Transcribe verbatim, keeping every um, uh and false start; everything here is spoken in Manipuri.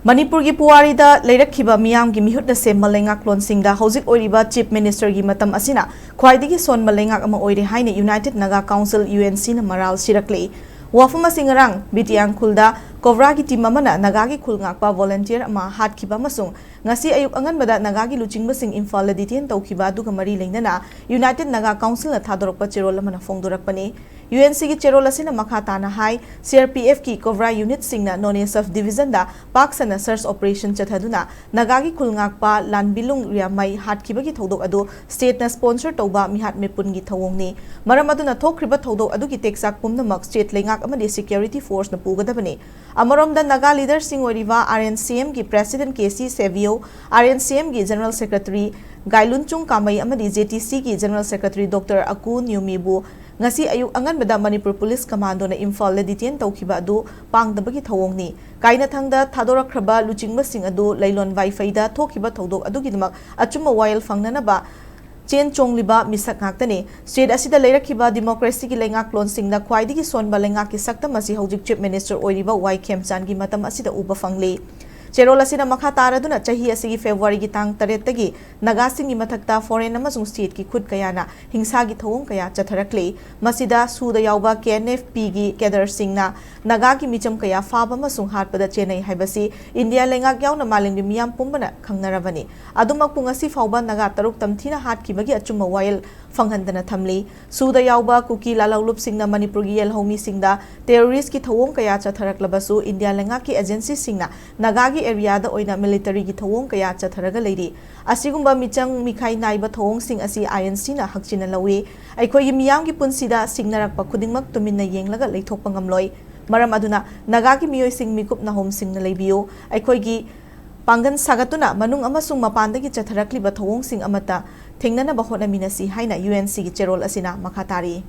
ꯃꯅꯤꯄꯨꯔꯒꯤ ꯄꯨꯋꯥꯔꯤꯗ ꯂꯩꯔꯛꯈꯤꯕ ꯃꯤꯌꯥꯝꯒꯤ ꯃꯤꯍꯨꯠꯅ ꯁꯦꯝꯕ ꯂꯩꯉꯥꯛꯂꯣꯟꯁꯤꯡꯗ ꯍꯧꯖꯤꯛ ꯑꯣꯏꯔꯤꯕ Chief Minister ꯒꯤ ꯃꯇꯝ ꯑꯁꯤꯅ ꯈ꯭ꯋꯥꯏꯗꯒꯤ ꯁꯣꯟꯕ ꯂꯩꯉꯥꯛ ꯑꯃ ꯑꯣꯏꯔꯦ ꯍꯥꯏꯅ United Naga Council, U N C ꯅ ꯃꯔꯥꯜ ꯁꯤꯔꯛꯂꯤ꯫ ꯋꯥꯐꯝ ꯑꯁꯤ ꯉꯔꯥꯡ ꯕꯤꯇꯤꯌꯥꯡ ꯈꯨꯜꯗ ꯀꯣꯕ꯭ꯔꯥꯒꯤ team ꯑꯃꯅ ꯅꯥꯒꯥꯒꯤ ꯈꯨꯜ ꯉꯥꯛꯄ volunteer ꯑꯃ ꯍꯥꯠꯈꯤꯕ ꯑꯃꯁꯨꯡ ꯉꯁꯤ ꯑꯌꯨꯛ ꯑꯉꯟꯕꯗ ꯅꯥꯒꯥꯒꯤ ꯂꯨꯆꯤꯡꯕꯁꯤꯡ ꯏꯝꯐꯥꯜꯗ detain ꯇꯧꯈꯤꯕ ꯑꯗꯨꯒ ꯃꯔꯤ ꯂꯩꯅꯅ United Naga Council ꯅ ꯊꯥꯗꯣꯔꯛꯄ ꯆꯦꯔꯣꯜ ꯑꯃꯅ ꯐꯣꯡꯗꯣꯔꯛꯄꯅꯤ꯫ U N C ꯒꯤ ꯆꯦꯔꯣꯜ ꯑꯁꯤꯅ ꯃꯈꯥ ꯇꯥꯅ ꯍꯥꯏ, C R P F ꯀꯤ ꯀꯣꯕ꯭ꯔꯥ unit ꯁꯤꯡꯅ ꯅꯣꯅꯦ sub division ꯗ ꯄꯥꯛ ꯁꯟꯅ search operation ꯆꯠꯊꯗꯨꯅ ꯅꯥꯒꯥꯒꯤ ꯈꯨꯜ ꯉꯥꯛꯄ ꯂꯥꯟꯕꯤꯂꯨꯡ ꯔꯤꯌꯥꯃꯩ ꯍꯥꯠꯈꯤꯕꯒꯤ ꯊꯧꯗꯣꯛ ꯑꯗꯨ state ꯅ sponsor ꯇꯧꯕ ꯃꯤꯍꯥꯠ ꯃꯤꯄꯨꯟꯒꯤ ꯊꯧꯑꯣꯡꯅꯤ꯫ ꯃꯔꯝ ꯑꯗꯨꯅ ꯊꯣꯛꯈ꯭ꯔꯤꯕ ꯊꯧꯗꯣꯛ ꯑꯗꯨꯒꯤ ꯇꯦꯛꯆꯥꯛ ꯄꯨꯝꯅꯃꯛ state ꯂꯩꯉꯥꯛ ꯑꯃꯗꯤ security force ꯅ ꯄꯨꯒꯗꯕꯅꯤ꯫ ꯑꯃꯔꯣꯝꯗ ꯅꯥꯒꯥ leader ꯁꯤꯡ ꯑꯣꯏꯔꯤꯕ R N C M ꯒꯤ President K C Savio, R N C M ꯒꯤ General Secretary ꯒꯥꯏꯂꯨꯟꯆꯨꯡ ꯀꯥꯃꯩ ꯑꯃꯗꯤ J T C ꯒꯤ General Secretary Doctor ꯑꯀꯨ ꯅ꯭ꯌꯨꯃꯤꯕꯨ ꯉꯁꯤ ꯑꯌꯨꯛ ꯑꯉꯟꯕꯗ ꯃꯅꯤꯄꯨꯔ ꯄꯨꯂꯤꯁ ꯀꯃꯥꯟꯗꯣꯅ ꯏꯝꯐꯥꯜꯗ detain ꯇꯧꯈꯤꯕ ꯑꯗꯨ ꯄꯥꯡꯗꯕꯒꯤ ꯊꯧꯑꯣꯡꯅꯤ꯫ ꯀꯥꯏꯅꯊꯪꯗ ꯊꯥꯗꯣꯔꯛꯈ꯭ꯔꯕ ꯂꯨꯆꯤꯡꯕꯁꯤꯡ ꯑꯗꯨ ꯂꯩꯂꯣꯟ ꯋꯥꯏꯐꯩꯗ ꯊꯣꯛꯈꯤꯕ ꯊꯧꯗꯣꯛ ꯑꯗꯨꯒꯤꯗꯃꯛ ꯑꯆꯨꯝꯕ ꯋꯥꯌꯦꯜ ꯐꯪꯅꯅꯕ ꯆꯦꯟ ꯆꯣꯡꯂꯤꯕ ꯃꯤꯁꯛ ꯉꯥꯛꯇꯅꯤ꯫ State ꯑꯁꯤꯗ ꯂꯩꯔꯛꯈꯤꯕ democracy ꯒꯤ ꯂꯩꯉꯥꯛꯂꯣꯟꯁꯤꯡꯗ ꯈ꯭ꯋꯥꯏꯗꯒꯤ ꯁꯣꯟꯕ ꯂꯩꯉꯥꯛꯀꯤ ꯁꯛꯇꯝ ꯑꯁꯤ ꯍꯧꯖꯤꯛ Chief Minister ꯑꯣꯏꯔꯤꯕ ꯋꯥꯏ ꯈꯦꯝꯆꯥꯟꯒꯤ ꯃꯇꯝ ꯑꯁꯤꯗ ꯎꯕ ꯐꯪꯂꯤ꯫ ꯆꯦꯔꯣꯜ ꯑꯁꯤꯅ ꯃꯈꯥ ꯇꯥꯔꯗꯨꯅ ꯆꯍꯤ ꯑꯁꯤꯒꯤ February ꯒꯤ ꯇꯥꯡ ꯇꯔꯦꯠꯇꯒꯤ ꯅꯥꯒꯥꯁꯤꯡꯒꯤ ꯃꯊꯛꯇ foreign ꯑꯃꯁꯨꯡ state ꯀꯤ ꯈꯨꯠ ꯀꯌꯥꯅ ꯍꯤꯡꯁꯥꯒꯤ ꯊꯧꯑꯣꯡ ꯀꯌꯥ ꯆꯠꯊꯔꯛꯂꯤ꯫ ꯃꯁꯤꯗ ꯁꯨꯗ ꯌꯥꯎꯕ K N F P ꯒꯤ cadre ꯁꯤꯡꯅ ꯅꯥꯒꯥꯒꯤ ꯃꯤꯆꯝ ꯀꯌꯥ ꯐꯥꯕ ꯑꯃꯁꯨꯡ ꯍꯥꯠꯄꯗ ꯆꯦꯟꯅꯩ ꯍꯥꯏꯕꯁꯤ ꯏꯟꯗꯤꯌꯥ ꯂꯩꯉꯥꯛ ꯌꯥꯎꯅ ꯃꯥꯂꯦꯝꯒꯤ ꯃꯤꯌꯥꯝ ꯄꯨꯝꯕꯅ ꯈꯪꯅꯔꯕꯅꯤ꯫ ꯑꯗꯨꯃꯛꯄꯨ ꯉꯁꯤ ꯐꯥꯎꯕ ꯅꯥꯒꯥ ꯇꯔꯨꯛ ꯇꯝꯊꯤꯅ ꯍꯥꯠꯈꯤꯕꯒꯤ ꯑꯆꯨꯝꯕ ꯋꯥꯌꯦꯜ ꯐꯪꯍꯟꯗꯅ ꯊꯝꯂꯤ꯫ ꯁꯨꯗ ꯌꯥꯎꯕ ꯀꯨꯀꯤ ꯂꯥꯜꯍꯧꯂꯨꯞꯁꯤꯡꯅ ꯃꯅꯤꯄꯨꯔꯒꯤ ꯌꯦꯜꯍꯧꯃꯤꯁꯤꯡꯗ terrorist ꯀꯤ ꯊꯧꯑꯣꯡ ꯀꯌꯥ ꯆꯠꯊꯔꯛꯂꯕꯁꯨ ꯏꯟꯗꯤꯌꯥ ꯂꯩꯉꯥꯛꯀꯤ agency ꯁꯤꯡꯅ ꯅꯥꯒꯥꯒꯤ area ꯗ ꯑꯣꯏꯅ military ꯒꯤ ꯊꯧꯑꯣꯡ ꯀꯌꯥ ꯆꯠꯊꯔꯒ ꯂꯩꯔꯤ꯫ ꯑꯁꯤꯒꯨꯝꯕ ꯃꯤꯆꯪ ꯃꯤꯈꯥꯏ ꯅꯥꯏꯕ ꯊꯧꯑꯣꯡꯁꯤꯡ ꯑꯁꯤ I N C ꯅ ꯍꯛꯆꯤꯟꯅ ꯂꯧꯏ꯫ ꯑꯩꯈꯣꯏꯒꯤ ꯃꯤꯌꯥꯝꯒꯤ ꯄꯨꯟꯁꯤꯗ ꯁꯤꯡꯅꯔꯛꯄ ꯈꯨꯗꯤꯡꯃꯛ ꯇꯨꯃꯤꯟꯅ ꯌꯦꯡꯂꯒ ꯂꯩꯊꯣꯛꯄ ꯉꯝꯂꯣꯏ꯫ ꯃꯔꯝ ꯑꯗꯨꯅ ꯅꯥꯒꯥꯒꯤ ꯃꯤꯑꯣꯏꯁꯤꯡ ꯃꯤꯀꯨꯞ ꯅꯥꯍꯣꯝꯁꯤꯡꯅ ꯂꯩꯕꯤꯌꯨ꯫ ꯑꯩꯈꯣꯏꯒꯤ ꯄꯥꯡꯒꯜ ꯁꯥꯒꯠꯇꯨꯅ ꯃꯅꯨꯡ ꯑꯃꯁꯨꯡ ꯃꯄꯥꯟꯗꯒꯤ ꯆꯠꯊꯔꯛꯂꯤꯕ ꯊꯧꯑꯣꯡꯁꯤꯡ ꯑꯃꯠꯇ ꯊꯦꯡꯅꯅꯕ ꯍꯣꯠꯅꯃꯤꯟꯅꯁꯤ ꯍꯥꯏꯅ U N C ꯒꯤ ꯆꯦꯔꯣꯜ ꯑꯁꯤꯅ ꯃꯈꯥ ꯇꯥꯔꯤ꯫